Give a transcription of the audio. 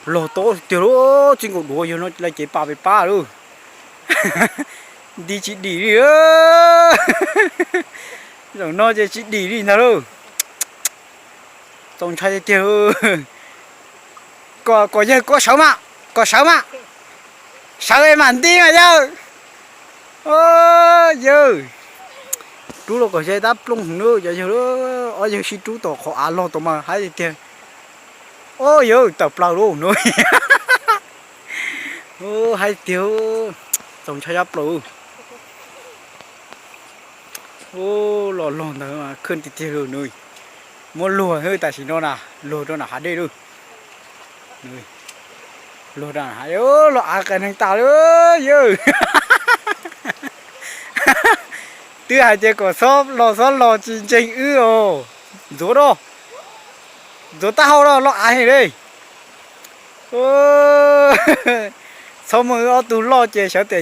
Log tob tiag lauj, txij nkaus duav yog no lawv cev pas pem pab lauj. Nti tsis dim li. Zaum no ces tsis dim li ntag lauj. Txaus ntshai tiag tiag. Kom, kom yawg kom sawv mas, kom sawv mas, sawv es mam nti mas yawg. Yawg, rub los kom ze tab plooj hwv na cov yawg. Ob yawg sib rub tom qhov av log tom mas haib tiag tiag. Ob yawg tawm plaws lauj no. Haib tiag, txaus ntshai zab plaws. Los log ntawd mas khwj tiag tiag lauj no. Muab luag tam sim no na, luag rau nram hav dej lauj. Luag rau nram hav, los av qias neeg tas lauj yawg. Twb hais tias kom xob los xob los tsis ntseeg wb os. Ntxuav rau, ntxuav taub hau rau los av heev li. Txhob muaj wb ob tug loj ces xyov tes